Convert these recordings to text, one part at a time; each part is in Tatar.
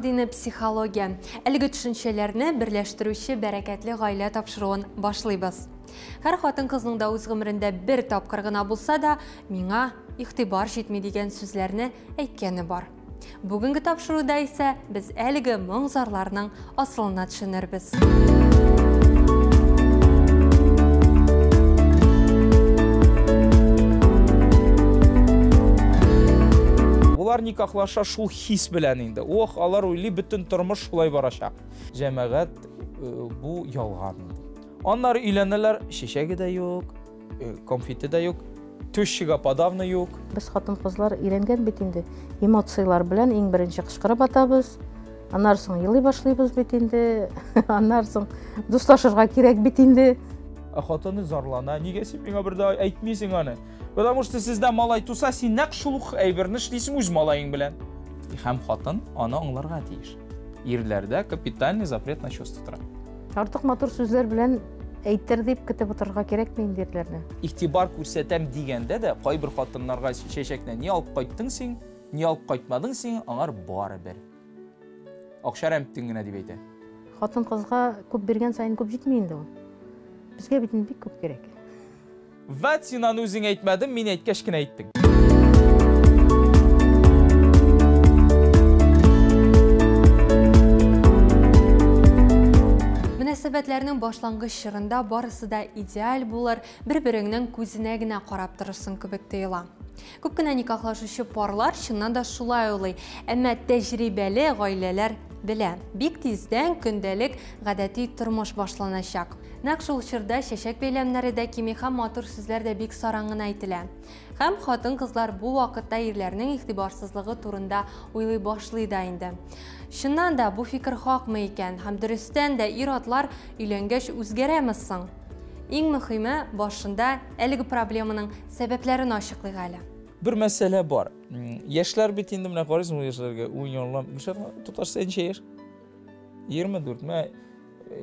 Ислам дине, психология. Әлеге төшенчәләрне берләштерүче Бәрәкәтле гаилә тапшыруын башлыйбыз. Һәр хатын-кызның да үз гомерендә бер тапкыр гына булса да, миңа игътибар җитми дигән сүзләрне әйткәне бар. Бүгенге тапшыруда исә без әлеге моң-зарларның асылына төшенербез. Болар никахлаша шул хис белән инде. Ох, алар уйлый, бөтен тормыш шулай барачак. Җәмәгать, бу ялган инде. Аннары өйләнәләр, чәчәге дә юк, конфеты да юк, тещага подавно юк. Без хатын-кызлар өйрәнгән бит инде. Эмоцияләр белән иң беренче кычкырып атабыз. Аннары соң елый башлыйбыз бит инде. Аннары соң дуслашырга кирәк бит инде. Ә хатыны зарлана, нигә син миңа бер дә әйтмисең аны? Потому что сездә малай туса, син нәкъ шул ук әйберне эшлисең үз малаең белән. Һәм хатын аны аңларга тиеш. Ирләрдә капитальный запрет на чувство тора. Артык матур сүзләр белән әйтер дип көтеп утырырга кирәкми инде ирләрне. Игътибар күрсәтәм дигәндә дә кайбер хатыннарга чәчәкне ни алып кайттың син, ни алып кайтмадың син, аңар барыбер. Акча рәмттең генә дип әйтә. Хатын-кызга күп биргән саен күп җитми инде ул. Безгә бит инде бик күп кирәк. Вәт син аны үзең әйтмәдең, мин әйткәч кенә әйттең. Мөнәсәбәтләрнең башлангыч чорында барысы да идеаль булыр, бер-береңнең күзенә генә карап торырсың кебек тоела. Күп кенә никахлашучы парлар чыннан да шулай уйлый, әмма тәҗрибәле гаиләләр белә, бик тиздән көндәлек гадәти тормыш башланачак. Нәкъ шул чорда чәчәк бәйләмнәре дә кими һәм матур сүзләр дә бик саран гына әйтелә. Һәм хатын-кызлар бу вакытта ирләрнең игътибарсызлыгы турында уйлый башлый да инде. Чыннан да бу фикер хакмы икән һәм дөрестән дә ир-атлар өйләнгәч үзгәрәме соң? Иң мөхиме, башында әлеге проблеманың сәбәпләрен ачыклыйк әле. Бер мәсьәлә бар. Яшьләр бит инде менә карыйсың ул яшьләргә, уйнарлар. Гөлшат, тоташ син ничә яшь? 24. Менә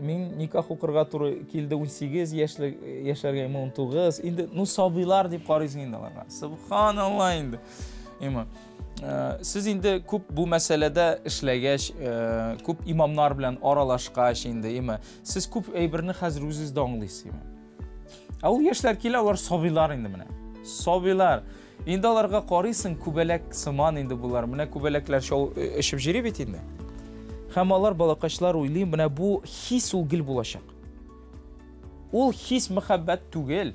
мин никах укырга туры килде 18 яшьлек яшьләргә, 19. Инде, ну, сабыйлар дип карыйсың инде аларга. Субханалла инде. Има. Сез инде күп бу мәсьәләдә эшләгәч, күп имамнар белән аралашкач инде, има. Сез күп әйберне хәзер үзегез дә аңлыйсыз, има. Ә ул яшьләр килә, алар сабыйлар инде менә. Сабыйлар. Инде аларга карыйсың, күбәләк сыман инде булар. Менә күбәләкләр шау эчеп җөри бит инде. Һәм алар балакачлар уйлый, менә бу хис ул гел булачак. Ул хис мәхәббәт түгел.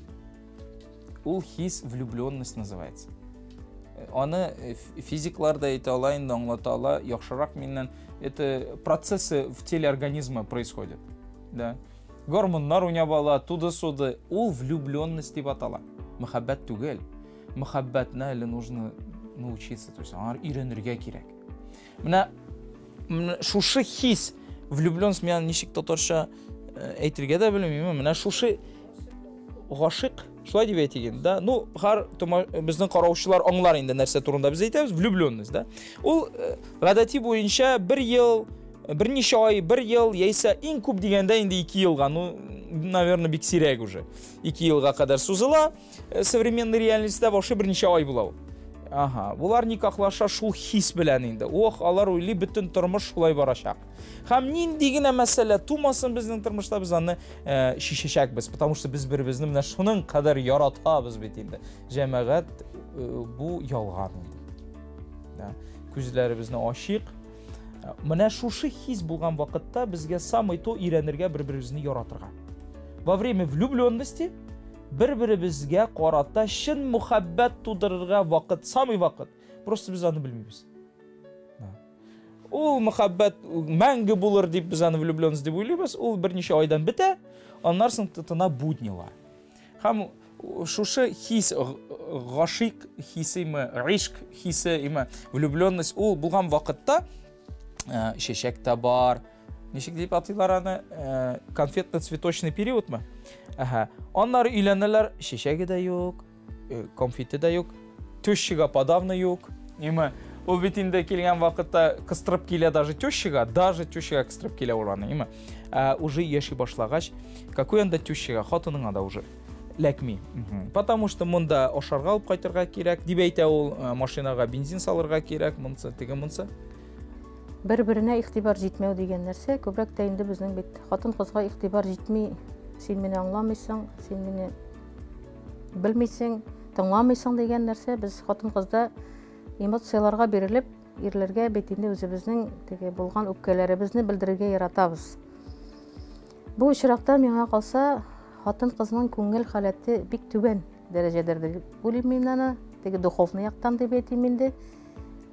Ул хис влюбленность называется. Аны физиклар да әйтә ала, инде аңлата ала, яхшырак миннән. Это процессы в теле организма происходят. Да. Гормоннар уйнап ала, туды-суды. Ул влюбленность дип атала. Мәхәббәт түгел. Мәхәббәтне әле нужно научиться, то есть аңар өйрәнергә кирәк. Менә шушы хис, влюбленность, мин ничек татарча әйтергә дә белмим, менә шушы гашыйк, шулай дип әйтик инде, да? Ну, һәр безнең караучылар аңлар инде нәрсә турында без әйтәбез, влюбленность, да? Ул гадәти буенча бер ел, берничә ай, бер ел, яисә иң күп дигәндә инде 2 елга, ну, наверное, бик сирәк уже. 2 елга кадәр сузыла. Современный реальностьта вообще берничә ай була ул. Ага, булар никахлаша шул хис белән инде. Ох, алар уйлый, бөтен тормыш шулай барачак. Һәм нинди генә мәсьәлә тумасын безнең тормышта, без аны шишәчәкбез, потому что без бер-беребезне менә шуның кадәр яратабыз бит инде. Җәмәгать, бу ялган инде. Да. Күзләребезне ачыйк. Менә шушы хис булган вакытта безгә самый то өйрәнергә бер-беребезне яратырга. Во время влюбленности бер-беребезгә карата чын мөхәббәт тудырырга вакыт, самый вакыт. Просто без аны белмибез. Ул мөхәббәт мәңге булыр дип без аны влюбленность дип уйлыйбыз. Ул берничә айдан бетә, аннан соң тотына буднилар. Һәм шушы хис, гашыйк хисеме, гыйшк хисе, име, влюбленность, ул булган вакытта чәчәк тә бар. Ничек дип атыйлар аны? Конфетно-цветочный периодмы? Ага. Аннары өйләнәләр, чәчәге дә юк, конфеты да юк, тещага подавно юк. Име, ул бит инде килгән вакытта кыстырып килә даже тещага, даже тещага кыстырып килә ул аны, име. Уже яши башлагач, какой анда тещага, хатыныңа да уже ләкми. Потому что монда ашарга алып кайтырга кирәк, дип әйтә ул, машинага бензин салырга кирәк, монсы, теге монсы. Бер-беренә игътибар җитмәү дигән нәрсә, күбрәк тә инде безнең бит хатын-кызга игътибар җитми. Син мине аңламыйсың, син мине белмисең, тыңламыйсың дигән нәрсә. Без хатын-кызда эмоцияләргә бирелеп, ирләргә бит инде үзебезнең теге булган үпкәләребезне белдерергә яратабыз. Бу очракта миңа калса, хатын-кызның күңел халәте бик түбән дәрәҗәдә дип уйлыйм мин аны, теге духовный яктан дип әйтим инде,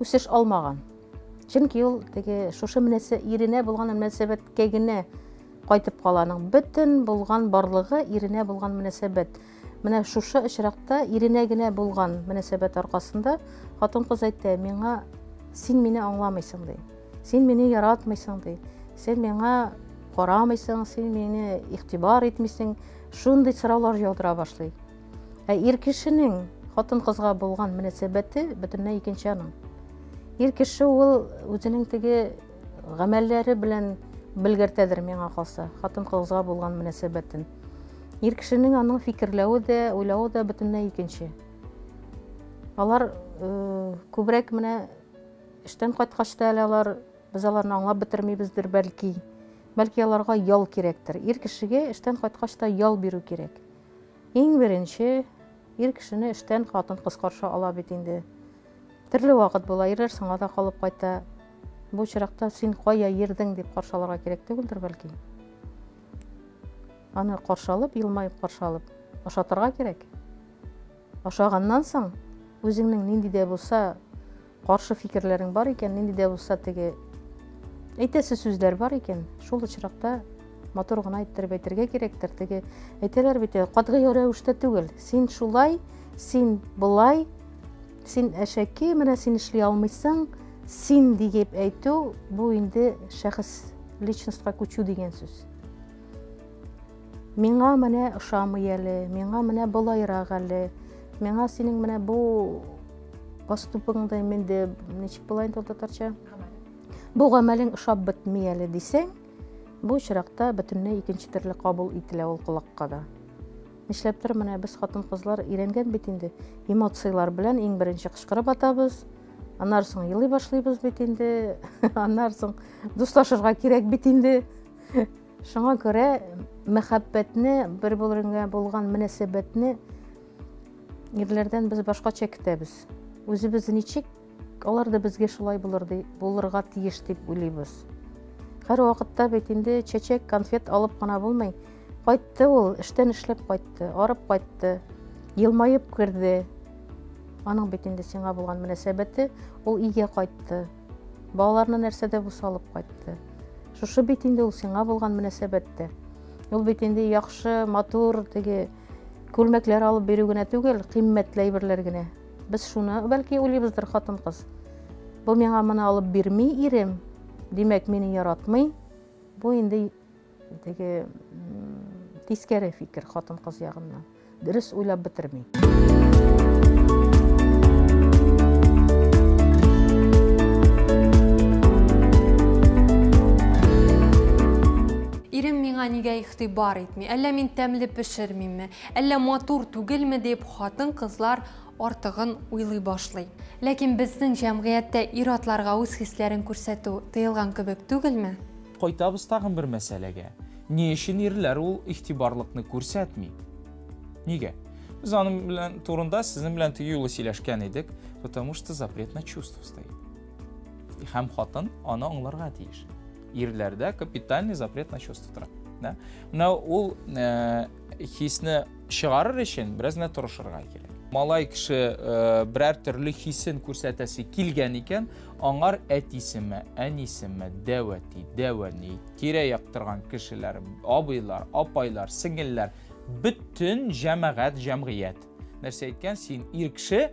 үсеш алмаган. Чөнки ул теге шушы мөнәсә иренә булган мөнәсәбәткә генә кайтып кала. Аның бөтен булган барлыгы иренә булган мөнәсәбәт. Менә шушы очракта иренә генә булган мөнәсәбәт аркасында хатын-кыз әйтә, миңа син мине аңламыйсың ди. Син мине яратмыйсың ди. Син миңа карамыйсың, син мине игътибар итмисең. Шундый сораулар яудыра башлый. Ә ир кешенең хатын-кызга булган мөнәсәбәте бөтенләй икенче аның. Ир кеше ул үзенең теге гамәлләре белән белгертәдер миңа калса, хатын-кызга булган мөнәсәбәтен. Ир кешенең аның фикерләве дә, уйлавы да бөтенләй икенче. Алар күбрәк менә эштән кайткач та әле алар, без аларны аңлап бетермибездер бәлки. Бәлки аларга ял кирәктер. Ир кешегә эштән кайткач та ял бирү кирәк. Иң беренче ир кешене эштән хатын-кыз каршы ала бит инде. Төрле вакыт була, ирләр соңга да калып кайта. Бу очракта син кая йөрдең дип каршы алырга кирәк түгелдер бәлки. Аны каршы алып, елмаеп каршы алып, ашатырга кирәк. Ашаганнан соң үзеңнең нинди дә булса каршы фикерләрең бар икән, нинди дә булса теге әйтәсе сүзләр бар икән, шул очракта матур гына иттереп әйтергә кирәктер. Теге әйтәләр бит, катгый рәвештә түгел. Син шулай, син болай, син әшәке, менә син эшли алмыйсың, син диеп әйтү, бу инде шәхес, личностька күчү дигән сүз. Миңа менә ошамый әле, миңа менә болайрак әле, миңа синең менә бу поступыңда инде ничек була инде ул татарча? Бу гамәлең ошап бетми әле дисәң, бу очракта бөтенләй икенче төрле кабул ителә ул колакка да. Нишләптер менә без хатын-кызлар өйрәнгән бит инде эмоцияләр белән иң беренче кычкырып атабыз, аннан соң елый башлыйбыз бит инде, аннан соң дуслашырга кирәк бит инде. Шуңа күрә мәхәббәтне, бер-береңә булган мөнәсәбәтне ирләрдән без башкача көтәбез. Үзебез ничек, алар да безгә шулай булыр ди, булырга тиеш дип уйлыйбыз. Һәр вакытта бит инде чәчәк, конфет алып кына булмый. Кайтты ул, эштән эшләп кайтты, арып кайтты, елмаеп керде. Аның бит инде сиңа булган мөнәсәбәте, ул өйгә кайтты. Балаларны нәрсә дә булса алып кайтты. Шушы бит инде ул сиңа булган мөнәсәбәттә. Ул бит инде яхшы, матур теге күлмәкләр алып бирү генә түгел, кыйммәтле әйберләр генә. Без шуны бәлки уйлыйбыздыр хатын-кыз. Бу миңа моны алып бирми ирем, димәк, мине яратмый. Бу инде теге тискәре фикер хатын-кыз ягыннан. Дөрес уйлап бетерми. Ирем миңа нигә игътибар итми? Әллә мин тәмле пешермимме? Әллә матур түгелме дип хатын-кызлар артыгын уйлый башлый. Ләкин безнең җәмгыятьтә ир-атларга үз хисләрен күрсәтү тыелган кебек түгелме? Кайтабыз тагын бер мәсьәләгә. Ни өчен ирләр ул игътибарлыкны күрсәтми? Нигә? Без аның белән турында сезнең белән теге юлы сөйләшкән идек, потому что запрет на чувство стоит. Һәм хатын аны аңларга тиеш. Ирләрдә капитальный запрет на чувство тора. Да? Менә ул хисне чыгарыр өчен бераз генә тырышырга кирәк. Малай кеше берәр төрле хисен күрсәтәсе килгән икән, аңар әтисеме, әнисеме, дәү әти, дәү әни, тирә-як торган кешеләр, абыйлар, апайлар, сеңелләр, бөтен җәмәгать, җәмгыять. Нәрсә әйткән? Син ир кеше,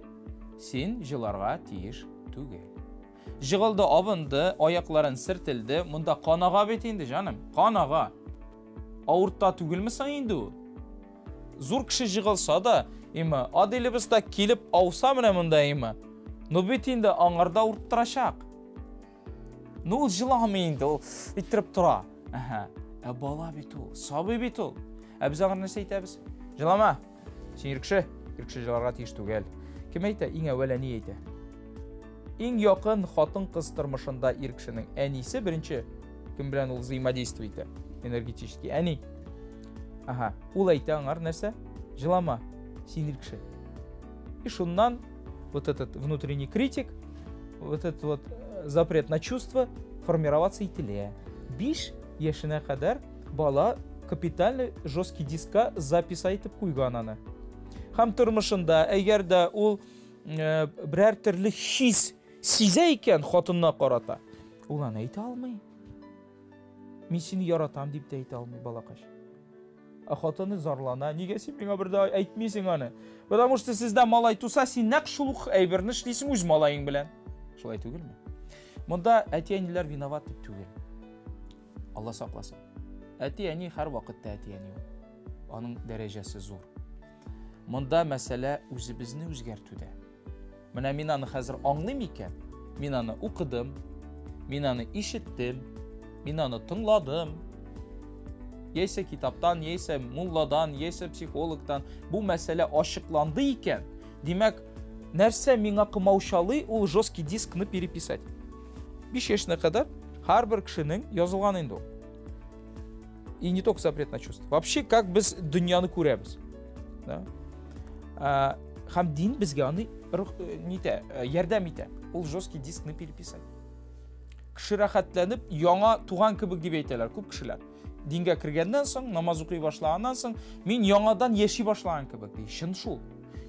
син җыларга тиеш түгел. Жығылды, абынды, аякларын сертелде. Монда кан ага бит инде, җаным, кан ага. Авырта түгелме соң инде ул? Зур кеше жығылса да, име, Аделебез дә килеп ауса менә монда, име. Ну бит инде аңарда авырттырачак. Ну ул җыламый инде, ул иттереп тора. Әһә. Ә бала бит ул, сабый бит ул. Ә без аңа нәрсә әйтәбез? Җылама. Син ир кеше, ир кеше җыларга тиеш түгел. Кем әйтә? Иң әүвәл әни әйтә. Иң якын хатын-кыз тормышында ир кешенең әнисе беренче, кем белән ул взаимодействие итә энергетически. Әни. Ага, ул әйтә аңар нәрсә? Җылама, син ир кеше. И шуннан вот этот внутренний критик, вот этот вот запрет на чувства формироваться ителә. 5 яшенә кадәр бала капитальный жесткий дискка запись итеп куйган аны. Һәм тормышында, әгәр дә ул берәр төрле хис сизә икән хатынына карата, ул аны әйтә алмый. Мин сине яратам дип тә әйтә алмый балакач. Ә хатыны зарлана, нигә син миңа бер дә әйтмисең аны? Потому что сездә малай туса, син нәкъ шул ук әйберне эшлисең үз малаең белән. Шулай түгелме? Монда әти-әниләр виноват дип түгел. Алла сакласын. Әти-әни һәр вакытта әти-әни ул. Аның дәрәҗәсе зур. Монда мәсьәлә үзебезне үзгәртүдә. Менә мин аны хәзер аңлыйм икән, мин аны укыдым, мин аны ишеттем, мин аны тыңладым. Яисә китаптан, яисә мулладан, яисә психологтан бу мәсьәлә ачыкланды икән, димәк, нәрсә миңа комаучалый ул жесткий дискны переписать. 5 яшенә кадәр һәрбер кешенең язылган инде ул. И не только запрет на чувства. Вообще, как без дөньяны күрәбез. Да? Һәм дин безгә аны нитә, ярдәм итә. Ул жесткий дискны переписать. Кеше рәхәтләнеп яңа туган кебек дип әйтәләр күп кешеләр. Дингә кергәннән соң, намаз укый башлаганнан соң, мин яңадан яши башлаган кебек ди. Чын шул.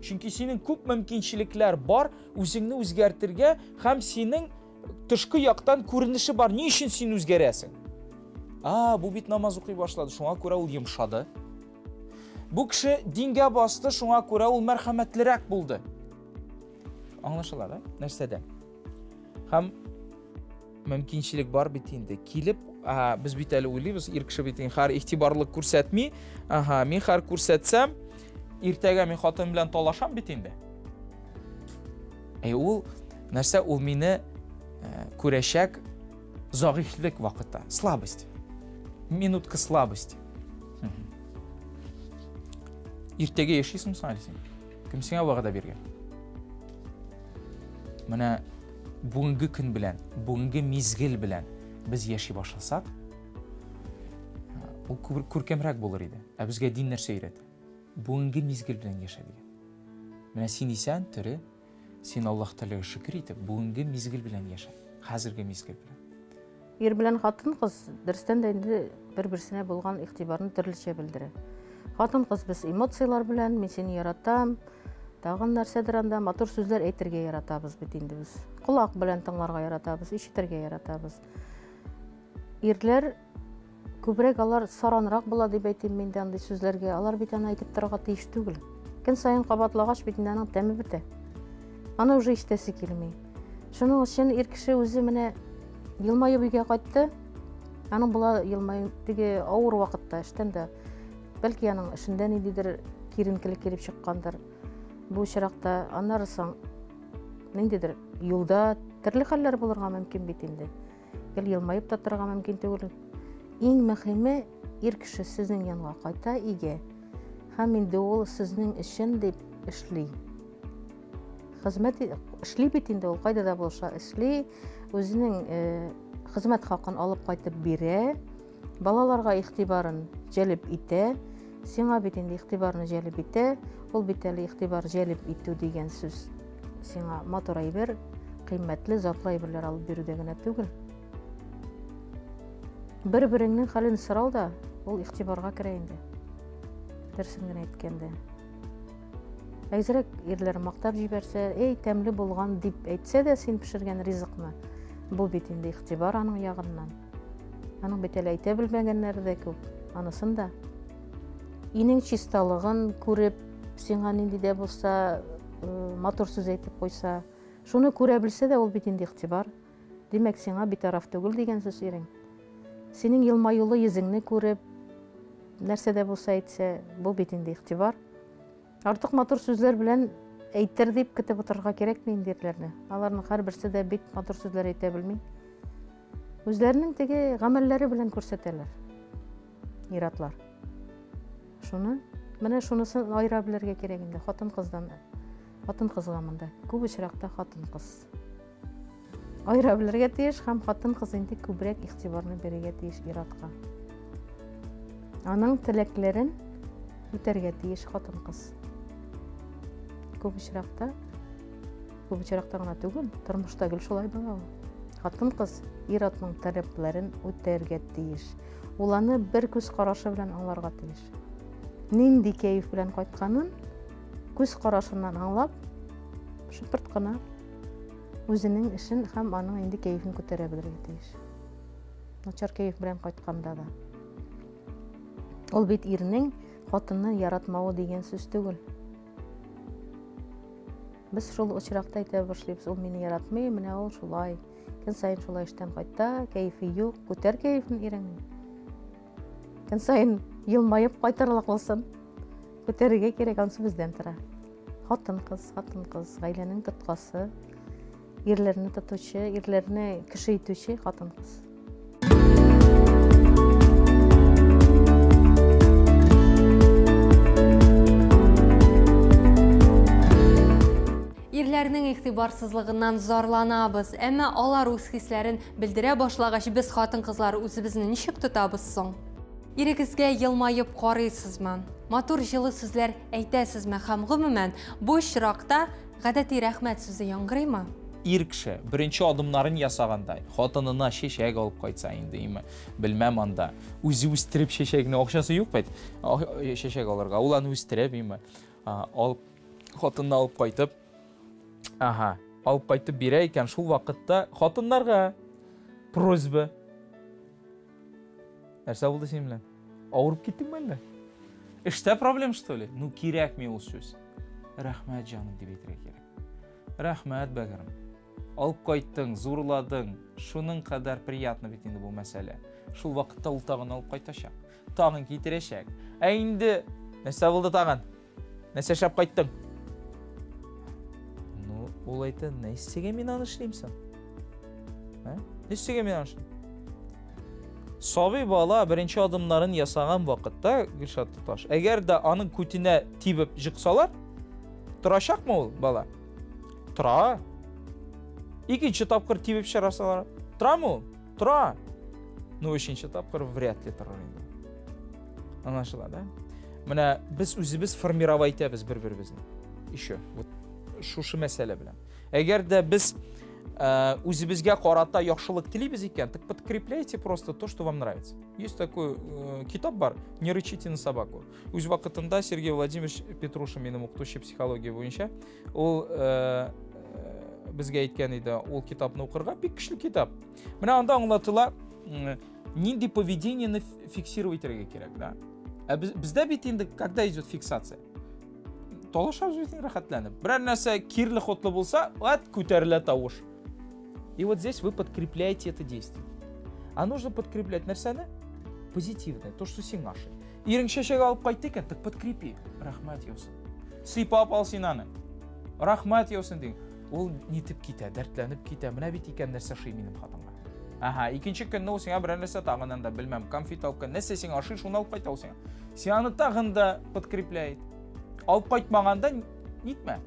Чөнки синең күп мөмкинчелекләр бар үзеңне үзгәртергә һәм синең тышкы яктан күренеше бар. Ни өчен син үзгәрәсең? А, бу бит намаз укый башлады, шуңа күрә ул йомшады. Бу кеше дингә басты, шуңа күрә ул мәрхәмәтлерәк булды. Аңлашыла, да? Нәрсәдә? Һәм мөмкинчелек бар бит инде. Килеп, без бит әле уйлыйбыз, ир кеше бит инде хәр игътибарлык күрсәтми. Ага, мин хәр күрсәтсәм, иртәгә мин хатын белән талашам бит инде. Ә ул нәрсә, ул мине күрәчәк зәгыйфьлек вакытта, слабость. Минутка слабости. Иртәгә яшисең соң әле син? Кем сиңа вәгъдә биргән? Менә бүгенге көн белән, бүгенге мизгел белән без яши башласак, ул күркәмрәк булыр иде. Ә безгә дин нәрсә өйрәтә? Бүгенге мизгел белән яшә дигән. Менә син исән, тере, син Аллаһ Тәгаләгә шөкер итеп, бүгенге мизгел белән яшә. Хәзерге мизгел белән. Ир белән хатын-кыз дөрестән дә инде бер-берсенә булган игътибарны төрлечә белдерә. Хатын-кыз без эмоцияләр белән, мин сине яратам, тагын нәрсәдер анда матур сүзләр әйтергә яратабыз бит инде без. Колак белән тыңларга яратабыз, ишетергә яратабыз. Ирләр күбрәк алар саранрак була дип әйтим мин дә андый сүзләргә. Алар бит аны әйтеп торырга тиеш түгел. Көн саен кабатлагач бит инде аның тәме бетә. Аны уже ишетәсе килми. Шуның өчен ир кеше үзе менә елмаеп өйгә кайтты. Аның була елмаю теге авыр вакытта эштән дә. Бәлки аның эшендә ниндидер киеренкелек килеп чыккандыр. Бу очракта аннары соң ниндидер юлда төрле хәлләр булырга мөмкин бит инде. Гел елмаеп та торырга мөмкин түгел. Иң мөһиме, ир кеше сезнең янга кайта өйгә һәм инде ул сезнең өчен дип эшли. Хезмәт эшли бит инде ул, кайда да булса эшли, үзенең хезмәт хакын алып кайтып бирә, балаларга игътибарын җәлеп итә, сиңа бит инде игътибарны җәлеп итә, ул бит әле игътибар җәлеп итү дигән сүз сиңа матур әйбер, кыйммәтле, затлы әйберләр алып бирүдә генә түгел. Бер-береңнең хәлен сорау да ул игътибарга керә инде. Дөресен генә әйткәндә. Әзрәк ирләр мактап җибәрсә, эй, тәмле булган дип әйтсә дә син пешергән ризыкны, бу бит инде игътибар аның ягыннан. Аның бит әле әйтә белмәгәннәре дә күп, анысын да. Инең чисталыгын күреп, сиңа нинди дә булса матур сүз әйтеп куйса, шуны күрә белсә дә ул бит инде игътибар. Димәк, сиңа битараф түгел дигән сүз ирең. Синең елмаюлы йөзеңне күреп, нәрсә дә булса әйтсә, бу бит инде игътибар. Артык матур сүзләр белән әйтер дип көтеп утырырга кирәкми инде ирләрне. Аларның һәрберсе дә бик матур сүзләр әйтә белми. Үзләренең теге гамәлләре белән күрсәтәләр. Ир-атлар. Шуны, менә шунысын аера белергә кирәк инде хатын-кыздан. Хатын-кызга монда. Күп очракта хатын-кыз. Аера белергә тиеш һәм хатын-кыз инде күбрәк игътибарны бирергә тиеш ир-атка. Аның теләкләрен үтәргә тиеш хатын-кыз. Күп очракта, күп очракта гына түгел, тормышта гел шулай була ул. Хатын-кыз ир-атның таләпләрен үтәргә тиеш. Ул аны бер күз карашы белән аңларга тиеш. Нинди кәеф белән кайтканын күз карашыннан аңлап, шыпырт кына үзенең эшен һәм аның инде кәефен күтәрә белергә тиеш. Начар кәеф белән кайтканда да. Ул бит ирнең хатынны яратмавы дигән сүз түгел. Без шул очракта әйтә башлыйбыз, ул мине яратмый, менә ул шулай. Көн саен шулай эштән кайта, кәефе юк, күтәр кәефен иреңнең. Көн саен елмаеп кайтырлык булсын. Күтәрергә кирәк, анысы бездән тора. Хатын-кыз, хатын-кыз, гаиләнең тоткасы, ирләрне тотучы, ирләрне кеше итүче хатын-кыз. Ирләрнең игътибарсызлыгыннан зарланабыз, әмма алар үз хисләрен белдерә башлагач, без хатын-кызлар үзебезне ничек тотабыз соң? Ирегезгә елмаеп карыйсызмы? Матур җылы сүзләр әйтәсезме? Һәм гомумән, бу очракта гадәти рәхмәт сүзе яңгырыймы? Ир кеше беренче адымнарын ясаганда, хатынына чәчәк алып кайтса инде, име, белмәм анда. Үзе үстереп чәчәкне, акчасы юк бит, чәчәк алырга. Ул аны үстереп, име, алып, хатынны алып кайтып, ага, алып кайтып бирә икән, шул вакытта хатыннарга просьба. Нәрсә булды синең белән? Авырып киттеңме әллә? Эштә проблем, что ли? Ну, кирәкми ул сүз. Рәхмәт, җаным, дип әйтергә кирәк. Рәхмәт, бәгырем. Алып кайттың, зурладың. Шуның кадәр приятно бит инде бу мәсьәлә. Шул вакытта ул тагын алып кайтачак. Тагын китерәчәк. Ә инде нәрсә булды тагын? Нәрсә эшләп кайттың? Ну, ул әйтә, нәрсәгә мин аны эшлим соң? Ә? Нәрсәгә мин аны эшлим? Сабый бала беренче адымнарын ясаган вакытта, Гөлшат туташ, әгәр дә аның күтенә тибеп җыксалар, торачакмы ул бала? Тора. Икенче тапкыр тибеп чыгарсалар, торамы ул? Тора. Ну, өченче тапкыр вряд ли торыр инде. Аңлашыла, да? Менә без үзебез формировать итәбез бер-беребезне. Еще вот шушы мәсьәлә белән. Әгәр дә без үзебезгә карата яхшылык телибез икән, так подкрепляйте просто то, что вам нравится. Есть такой китап бар, «Не рычите на собаку». Үз вакытында Сергей Владимирович Петрушин, минем укытучы психология буенча, ул безгә әйткән иде, ул китапны укырга, бик көчле китап. Менә анда аңлатыла, нинди поведениене фиксировать итәргә кирәк, да? Ә бездә бит инде, когда идет фиксация? Талашабыз бит инде рәхәтләнеп. Берәр нәрсә кирле хотлы булса, ат күтәрелә тавыш. И вот здесь вы подкрепляете это действие. А нужно подкреплять нәрсәне? Позитивное, то, что сиңа ошый. Ирең чәчәк алып кайтты икән, так подкрепи. Рәхмәт яусын. Сыйпап ал син аны. Рәхмәт яусын дин. Ул нитеп китә, дәртләнеп китә. Менә бит икән нәрсә ошый минем хатынга. Ага, икенче көнне ул сиңа берәр нәрсә тагын анда, белмәм, конфет алып кайт. Нәрсә сиңа ошый, шуны алып кайта ул сиңа. Син аны тагын да подкрепляет. Алып кайтмаганда нитмә.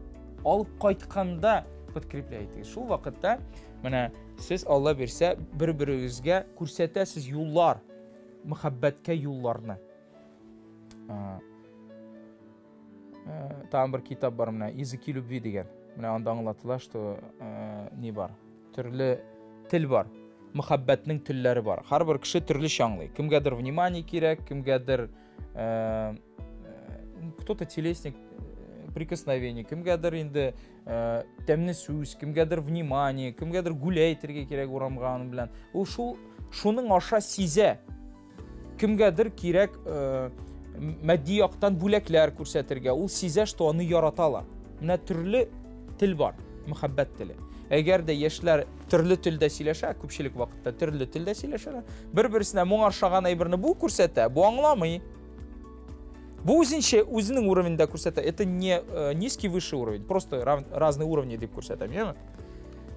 Алып кайтканда подкрепляет. Шул вакытта менә сез Алла бирсә, бер-берегезгә күрсәтәсез юллар, мәхәббәткә юлларны. Тагын бер китап бар менә, Языки любви дигән. Менә анда аңлатыла, что ни бар? Төрле тел бар. Мәхәббәтнең телләре бар. Һәрбер кеше төрлечә аңлый. Кемгәдер внимание кирәк, кемгәдер кто-то телесник прикосновение, кемгәдер инде тәмле сүз, кемгәдер внимание, кемгәдер гүләй итәргә кирәк урамга аның белән. Ул шул шуның аша сизә. Кемгәдер кирәк матди яктан бүләкләр күрсәтергә. Ул сизә, что аны яраталар. Менә төрле тел бар, мәхәббәт теле. Әгәр дә яшьләр төрле телдә сөйләшә, күпчелек вакытта төрле телдә сөйләшәләр. Бер-берсенә моңа ошаган әйберне бу күрсәтә, бу аңламый. Бу үзенчә үзенең уровеньдә күрсәтә. Это не низкий высший уровень, просто разные уровни дип күрсәтә, яме?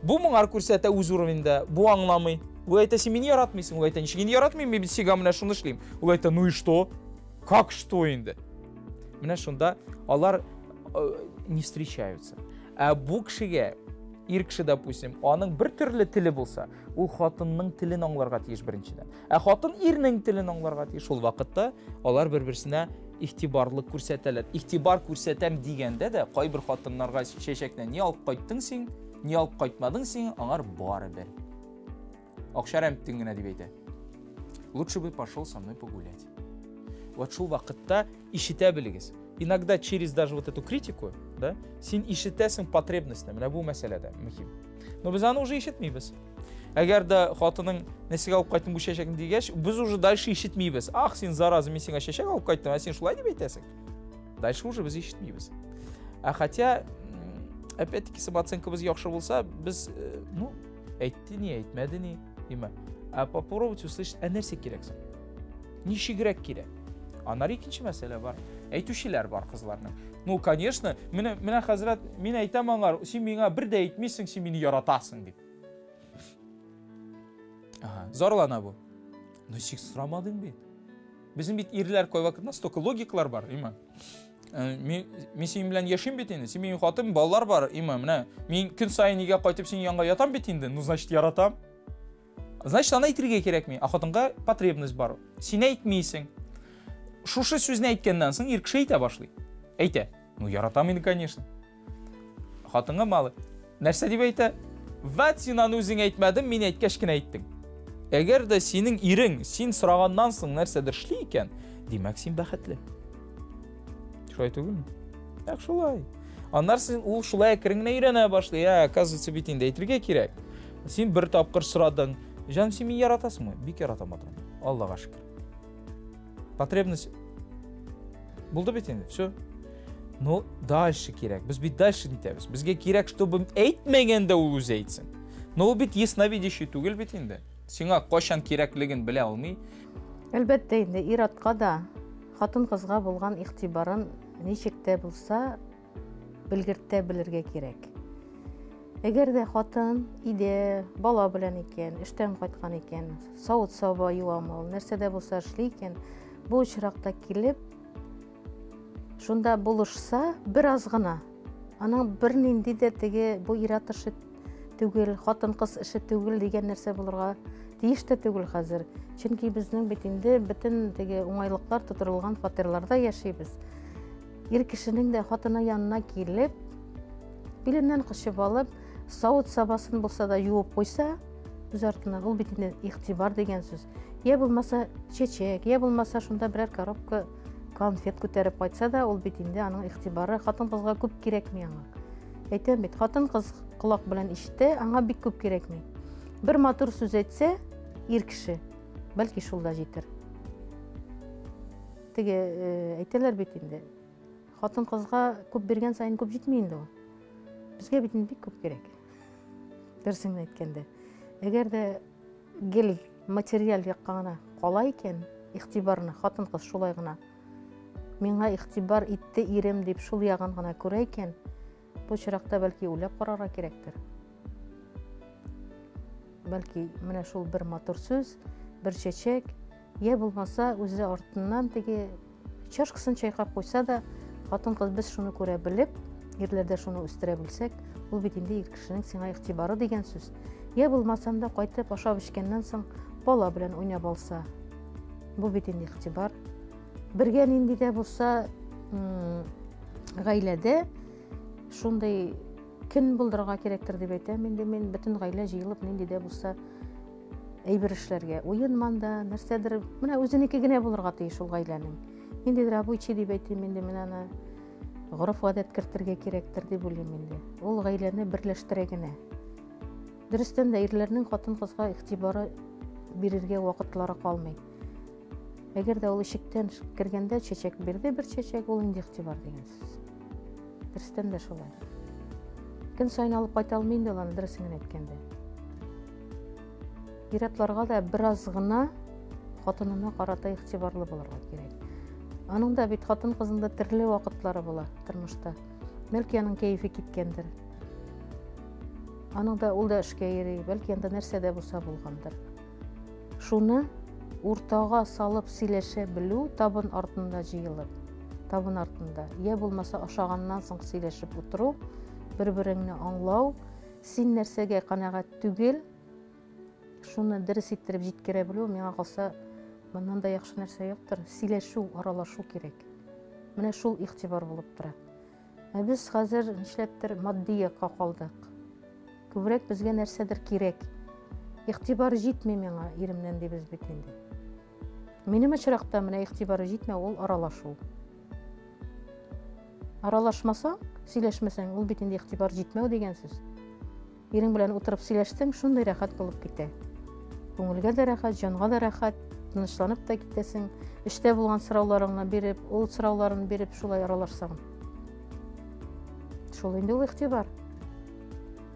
Бу моңар күрсәтә үз уровеньдә, бу аңламый. Ул әйтә, син мине яратмыйсың. Ул әйтә, ничек инде яратмыйм, мин бит сиңа менә шуны эшлим. Ул әйтә, ну и что? Как что инде? Менә шунда алар не встречаются. Ә бу кешегә Ир кеше, допустим, аның бер төрле теле булса, ул хатынның телен аңларга тиеш беренчедән. Ә хатын ирнең телен аңларга тиеш. Шул вакытта алар бер-берсенә игътибарлык күрсәтәләр. Игътибар күрсәтәм дигәндә дә кайбер хатыннарга чәчәкне ни алып кайттың син, ни алып кайтмадың син, аңар барыбер. Акча рәмттең генә дип әйтә. Лучше бы пошел со мной погулять. Вот шул вакытта ишетә белегез. Иногда через даже вот эту критику, да, син ишетәсең потребностьны. Менә бу мәсьәләдә мөһим. Но без аны уже ишетмибез. Әгәр дә хатының нәрсәгә алып кайттың бу чәчәкне дигәч, без уже дальше ишетмибез. Ах, син зараза, мин сиңа чәчәк алып кайттым, ә син шулай дип әйтәсең. Дальше уже без ишетмибез. Ә хотя, опять-таки, самооценкабыз яхшы булса, без, э, ну, әйтте ни, әйтмәде ни, димә. Ә попробовать услышать, ә нәрсә кирәк соң? Ничегрәк кирәк? Аннары икенче мәсьәлә бар. Әйтүчеләр бар кызларның. Ну, конечно, менә менә хәзрәт, мин әйтәм аңар, син миңа бер дә әйтмисең, син мине яратасың дип. Ага, зарлана бу. Но син сорамадың бит. Безнең бит ирләр кайвакыт настолько логикалар бар, има. Э, мин, мин синең белән яшим бит инде. Син минем хатын, балалар бар, има, менә мин көн саен өйгә кайтып синең янга ятам бит инде. Ну, значит, яратам. Значит, аны әйтергә кирәкми. Ә хатынга потребность бар. Син әйтмисең. Шушы сүзне әйткәннән соң ир кеше әйтә башлый. Әйтә. Ну, яратам инде, конечно. Хатынга малы. Нәрсә дип әйтә? Вәт син аны үзең әйтмәдең, мин әйткәч кенә әйттең. Әгәр дә синең ирең син сораганнан соң нәрсәдер эшли икән, димәк, син бәхетле. Шулай түгелме? Нәкъ шулай. Аннары син ул шулай әкрен генә өйрәнә башлый. Ә, оказывается, бит инде әйтергә кирәк. Син бер тапкыр сорадың. Җаным, син мине яратасыңмы? Бик яратам, матурым. Аллага шөкер. Потребность булды бит инде, все. Но дальше кирәк. Без бит дальше нитәбез. Безгә кирәк, чтобы әйтмәгәндә ул үзе әйтсен. Но ул бит ясновидящий түгел бит инде. Сиңа кайчан кирәклеген белә алмый. Әлбәттә инде ир-атка да хатын-кызга булган игътибарын ничек тә булса белгертә белергә кирәк. Әгәр дә хатын өйдә бала белән икән, эштән кайткан икән, савыт-саба юамы ул, нәрсә дә булса эшли икән, бу очракта килеп, шунда булышса, бераз гына, аның бернинди дә теге бу ир-ат эше түгел, хатын-кыз эше түгел дигән нәрсә булырга тиеш тә түгел хәзер. Чөнки безнең бит инде бөтен теге уңайлыклар тутырылган фатирларда яшибез. Ир кешенең дә хатыны янына килеп, биленнән кочып алып, савыт-сабасын булса да юып куйса, үз артына, ул бит инде игътибар дигән сүз. Я булмаса чәчәк, я булмаса шунда берәр коробка конфет күтәреп кайтса да, ул бит инде аның игътибары хатын-кызга күп кирәкми аңа. Әйтәм бит, хатын-кыз колак белән ишетә, аңа бик күп кирәкми. Бер матур сүз әйтсә, ир кеше, бәлки шул да җитер. Теге э, әйтәләр бит инде, хатын-кызга күп биргән саен күп җитми инде ул. Безгә бит инде бик күп кирәк. Дөресен әйткәндә. Әгәр дә гел материаль якка гына кала икән, игътибарны хатын-кыз шулай гына миңа игътибар итте ирем дип шул ягын гына күрә икән, бу очракта бәлки уйлап карарга кирәктер. Бәлки менә шул бер матур сүз, бер чәчәк, я булмаса үзе артыннан теге чашкасын чайкап куйса да, хатын-кыз без шуны күрә белеп, ирләрдә шуны үстерә белсәк, ул бит инде ир кешенең сиңа игътибары дигән сүз. Я булмасам да кайтып ашап эчкәннән соң бала белән уйнап алса, бу бит инде игътибар. Бергә нинди дә булса гаиләдә шундый көн булдырырга кирәктер дип әйтәм инде мин. Бөтен гаилә җыелып нинди дә булса әйбер эшләргә. Уен манда, нәрсәдер, менә үзенеке генә булырга тиеш ул гаиләнең. Ниндидер обычай дип әйтим инде мин аны. Гореф-гадәт кертергә кирәктер дип уйлыйм инде. Ул гаиләне берләштерә генә. Дөрестән дә ирләрнең хатын-кызга игътибары бирергә вакытлары калмый. Әгәр дә ул ишектән кергәндә чәчәк бирде, бер чәчәк, ул инде игътибар дигән сүз. Дөрестән дә шулай. Көн саен алып кайта алмый инде ул аны, дөресен генә әйткәндә. Ир-атларга да бераз гына хатынына карата игътибарлы булырга кирәк. Аның да бит хатын-кызның да төрле вакытлары була тормышта. Бәлки аның кәефе киткәндер. Аның да ул да эшкә йөри, бәлки анда нәрсә дә булса булгандыр. Шуны уртага салып сөйләшә белү, табын артында җыелып, табын артында, я булмаса ашаганнан соң сөйләшеп утыру, бер-береңне аңлау. Син нәрсәгә канәгать түгел, шуны дөрес иттереп җиткерә белү, миңа калса, моннан да яхшы нәрсә юктыр. Сөйләшү, аралашу кирәк. Менә шул игътибар булып тора. Ә без хәзер нишләптер матди якка калдык. Күбрәк безгә нәрсәдер кирәк. Игътибар җитми миңа иремнән дибез бит инде. Минем очракта менә игътибар җитмәү ул аралашу. Аралашмасаң, сөйләшмәсәң, ул бит инде игътибар җитмәү дигән сүз. Ирең белән утырып сөйләштең, шундый рәхәт булып китә. Күңелгә дә рәхәт, җанга да рәхәт, тынычланып та китәсең. Эштә булган сорауларыңны биреп, ул сорауларын биреп шулай аралашсаң. Шул инде ул игътибар.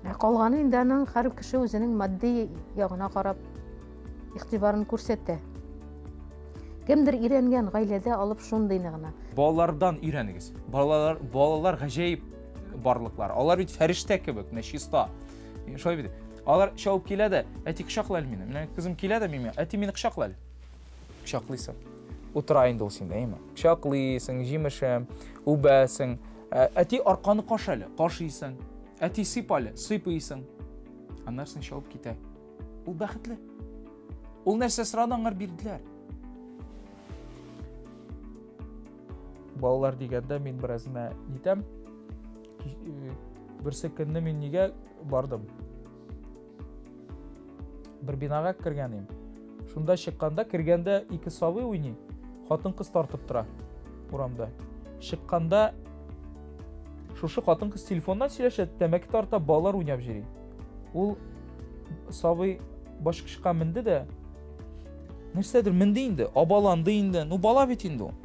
Ә калганы инде аның һәр кеше үзенең матди ягына карап игътибарын күрсәтә. Кемдер өйрәнгән гаиләдә алып шундыйны гына. Балалардан өйрәнегез. Балалар, балалар гаҗәеп барлыклар. Алар бит фәрештә кебек, менә чиста. Шулай бит. Алар чабып килә дә, әти кочакла әле мине. Менә кызым килә дә миңа, әти мине кочакла әле. Кочаклыйсың. Утыра инде ул синдә, әйме? Кочаклыйсың, җимешем, үбәсең. Әти арканы каш әле, кашыйсың. Әти сыйп әле, сыйпыйсың. Аннан соң чабып китә. Ул бәхетле. Ул нәрсә сорады, аңар бирделәр. Балалар дигәндә мин бераз менә нитәм. Берсе көнне мин нигә бардым? Бер бинага кергән идем. Шунда чыкканда, кергәндә ике сабый уйный, хатын-кыз тартып тора урамда. Чыкканда шушы хатын-кыз телефоннан сөйләшә, тәмәке тарта, балалар уйнап йөри. Ул сабый башкычка менде дә, нәрсәдер менде инде, абаланды инде. Ну, бала бит инде ул.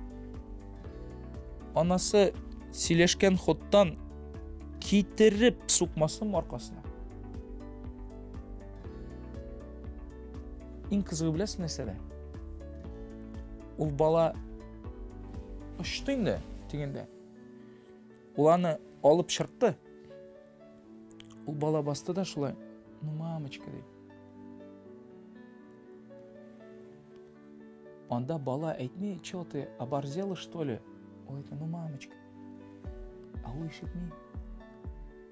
Анасы сөйләшкән ходтан китереп сукмасын аркасына. Иң кызыгы беләсез нәрсәдә? Ул бала очты инде дигәндә. Ул аны алып чыртты. Ул бала басты да шулай, ну мамочка ди. Анда бала әйтми, чё ты, оборзела что ли? Ул әйтә, ну мамочка. Ә ул ишетми.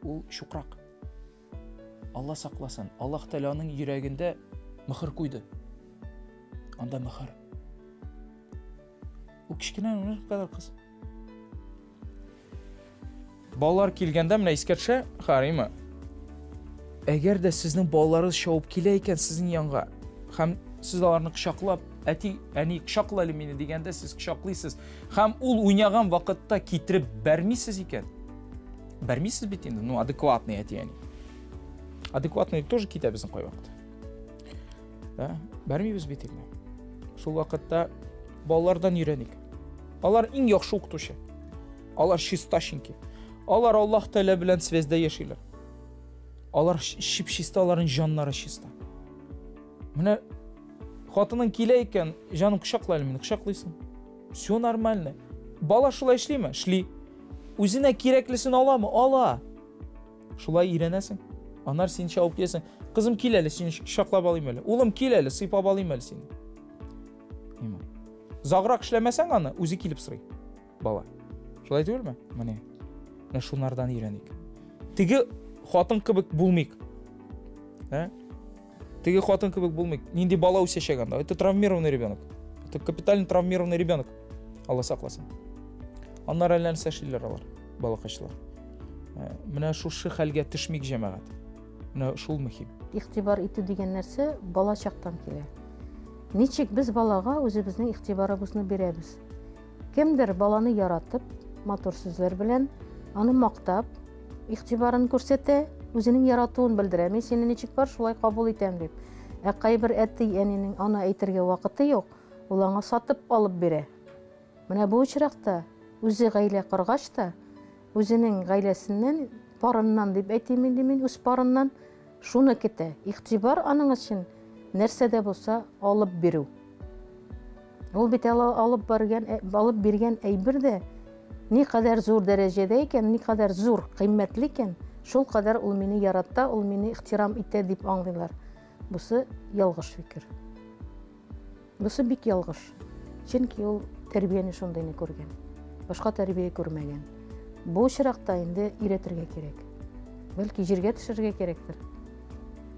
Ул чукрак. Алла сакласын. Аллаһ Тәгалә аның йөрәгендә мөхер куйды. Анда мөхер. Ул кечкенә менә кадәр кыз. Балалар килгәндә менә искә төшә, Харима. Әгәр дә сезнең балаларыгыз чабып килә икән сезнең янга, һәм сез аларны кочаклап, әти, әни, кочакла әле мине дигәндә сез кочаклыйсыз, һәм ул уйнаган вакытта китереп бәрмисез икән, бәрмисез бит инде, ну, адекватный әти, әни. Адекватный тоже китә безнең кайвакыт. Да? Бәрмибез бит инде. Шул вакытта балалардан өйрәник. Алар иң яхшы укытучы. Алар чиста чөнки. Алар Аллаһ Тәгалә белән связьдә яшиләр. Алар чип-чиста, аларның җаннары чиста. Менә хатының килә икән, җаным кочакла әле мине, кочаклыйсың. Все нормально. Бала шулай эшлиме? Эшли. Үзенә кирәклесен аламы? Ала. Шулай өйрәнәсең. Аннары син чабып киләсең. Кызым кил әле, сине кочаклап алыйм әле. Улым кил әле, сыйпап алыйм әле сине. Озаграк эшләмәсәң аны, үзе килеп сорый. Бала. Шулай түгелме? Менә. Менә шунардан өйрәник. Теге хатын кебек булмыйк. Ә? Теге хатын кебек булмыйк. Нинди бала үсәчәк анда? Это травмированный ребенок. Это капитально травмированный ребенок. Алла сакласын. Аннары әллә нәрсә эшлиләр алар, балакачлар. Менә шушы хәлгә төшмик, җәмәгать. Менә шул мөһим. Игътибар итү дигән нәрсә бала чактан килә. Ничек без балага үзебезнең игътибарыбызны бирәбез? Кемдер баланы яратып, матур сүзләр белән, аны мактап, игътибарын күрсәтә, үзенең яратуын белдерә. Мин сине ничек бар, шулай кабул итәм дип. Ә кайбер әти-әнинең аны әйтергә вакыты юк, ул аңа сатып алып бирә. Менә бу очракта үзе гаилә коргач та, үзенең гаиләсеннән, парыннан дип әйтим инде мин, үз парыннан шуны көтә. Игътибар аның өчен нәрсә дә булса алып бирү. Ул бит алып барган, алып биргән әйбер дә никадәр зур дәрәҗәдә икән, никадәр зур, кыйммәтле икән, шул кадәр ул мине ярата, ул мине ихтирам итә дип аңлыйлар. Бусы ялгыш фикер. Бусы бик ялгыш. Чөнки ул тәрбияне шундыйны күргән. Башка тәрбия күрмәгән. Бу очракта инде өйрәтергә кирәк. Бәлки җиргә төшәргә кирәктер.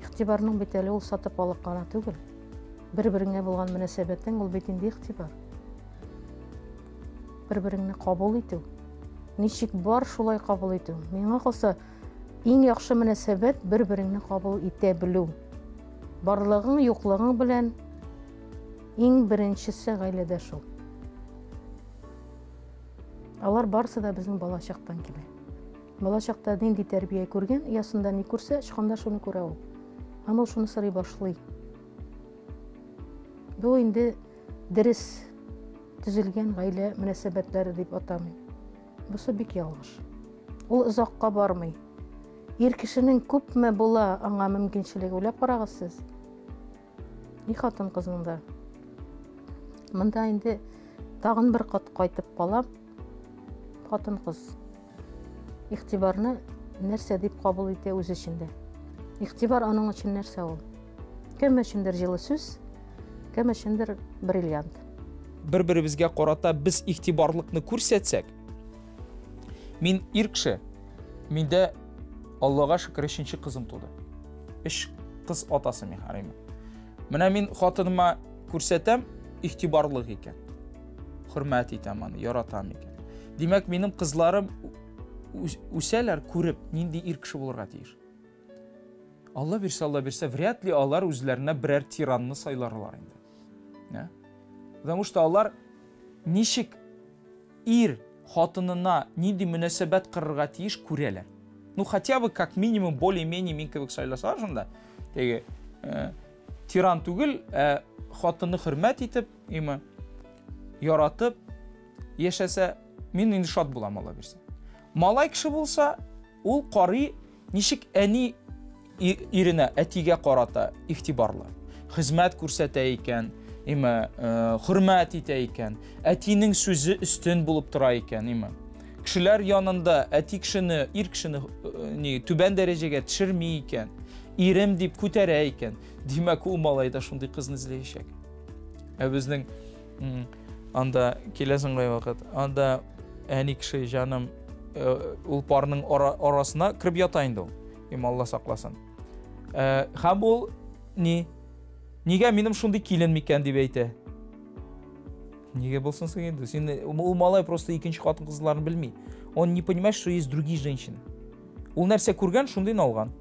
Игътибарның бит әле ул сатып алып кына түгел. Бер-береңә булган мөнәсәбәтең ул бит инде игътибар. Бер-береңне кабул итү. Ничек бар, шулай кабул итү. Миңа калса, иң яхшы мөнәсәбәт бер-береңне кабул итә белү. Барлыгың, юклыгың белән иң беренчесе гаиләдә шул. Алар барысы да безнең балачактан килә. Балачакта нинди тәрбия күргән, оясында ни күрсә, очканда шуны күрә ул. Һәм ул шуны сорый башлый. Бу инде дөрес төзелгән гаилә мөнәсәбәтләре дип атамыйм. Бусы бик ялгыш. Ул озакка бармый. Ир кешенең күпме була аңа мөмкинчелеге, уйлап карагыз сез. И хатын-кызның да. Монда инде тагын бер кат кайтып калам. Хатын-кыз игътибарны нәрсә дип кабул итә үз эчендә? Игътибар аның өчен нәрсә ул? Кем өчендер җылы сүз, кем өчендер бриллиант. Бер-беребезгә карата без игътибарлыкны күрсәтсәк, мин ир кеше, миндә Аллага шөкер өченче кызым туды. Өч кыз атасы мин харыйм. Менә мин хатыныма күрсәтәм игътибарлык икән. Хөрмәт итәм аны, яратам икән. Димәк, минем кызларым үсәләр күреп, нинди ир кеше булырга тиеш. Алла бирсә, Алла бирсә, вряд ли алар үзләренә берәр тиранны сайларлар инде. Не? Потому что алар ничек ир хатынына нинди мөнәсәбәт кырырга тиеш күрәләр. Ну, хотя бы, как минимум, более-менее мин кебек сайласалар шунда. Теге, э, тиран түгел, ә хатынны хөрмәт итеп, име, яратып яшәсә, мин инде шат булам, Алла бирсә. Малай кеше булса, ул карый, ничек әни иренә, әтигә карата игътибарлы. Хезмәт күрсәтә икән, име, э, хөрмәт итә икән, әтинең сүзе өстен булып тора икән, име. Кешеләр янында әти кешене, ир кешене э, ни, түбән дәрәҗәгә төшерми икән, ирем дип күтәрә икән, димәк, ул малай да шундый кызны эзләячәк. Ә безнең анда киләсең кайвакыт, анда әни кеше җаным э, ул парның арасына кереп ята инде ул. Им Алла сакласын. Э, һәм ул ни? Нигә минем шундый килен микән дип әйтә. Нигә булсын соң инде? Син ул малай просто икенче хатын-кызларны белми. Он не понимает, что есть другие женщины. Ул нәрсә күргән, шундыйны алган.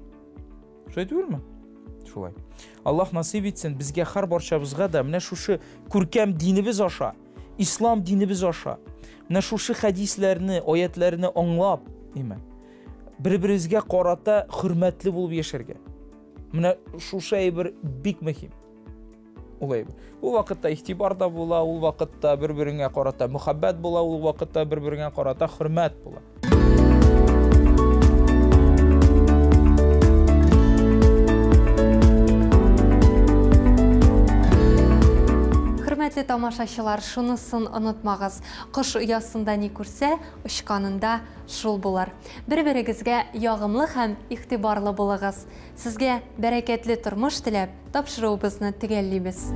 Шулай түгелме? Шулай. Аллаһ насыйп итсен безгә һәр барчабызга да менә шушы күркәм динебез аша, ислам динебез аша, менә шушы хәдисләрне, аятләрне аңлап, димә. Бер-беребезгә карата хөрмәтле булып яшәргә. Менә шушы әйбер бик мөһим. Ул әйбер. Ул вакытта игътибар да була, ул вакытта бер-береңә карата мөхәббәт була, ул вакытта бер-береңә карата хөрмәт була. Хөрмәтле тамашачылар, шунысын онытмагыз. Кош оясында ни күрсә, очканында шул булыр. Бер-берегезгә ягымлы һәм игътибарлы булыгыз. Сезгә бәрәкәтле тормыш теләп, тапшыруыбызны төгәллибез.